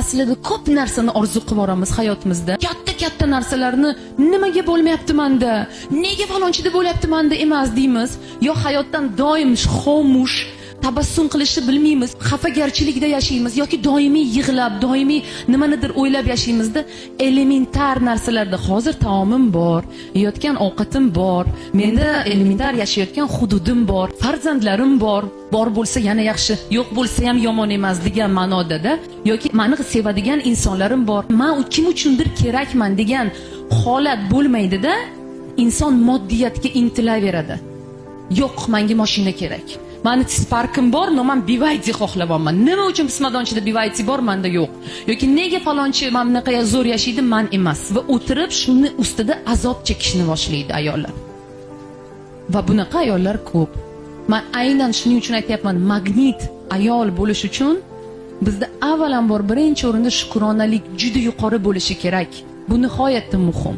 Aslida ko'p narsani orzu qilib yuboramiz hayotimizda. Katta katta narsalarni nimaga bo'lmayapti manda, nega falonchida bo'lyapti, manda emas deymiz. Yo hayotdan doim xomush tabassum qilishni bilmaymiz, xafagarchilikda yashaymiz yoki doimiy yig'lab, doimiy nimanidir o'ylab yashaymizda. Elementar narsalarda hozir taomim bor, yeyotgan ovqatim bor, menda elementar yashayotgan hududim bor, farzandlarim bor, bor bo'lsa yana yaxshi, yo'q bo'lsa ham yomon emas degan ma'nodada, yoki mani sevadigan insonlarim bor, man kim uchundir kerakman degan holat bo'lmaydida, inson moddiyatga intilaveradi. Yo'q, manga mashina kerak, mani Sparkim bor, но man BYD xohlayapman. Nima uchun pismadonchida BYD bor, manda yo'q? Yoki nega falonchi mana bunaqa zo'r yashaydi, man emas? Va o'tirib shuni ustida azob chekishni boshlaydi ayollar. Va bunaqa ayollar ko'p. Man aynan shuning uchun aytyapman, magnit ayol bo'lish uchun bizda avvalambor birinchi o'rinda shukronalik juda yuqori bo'lishi kerak. Bu nihoyatda muhim.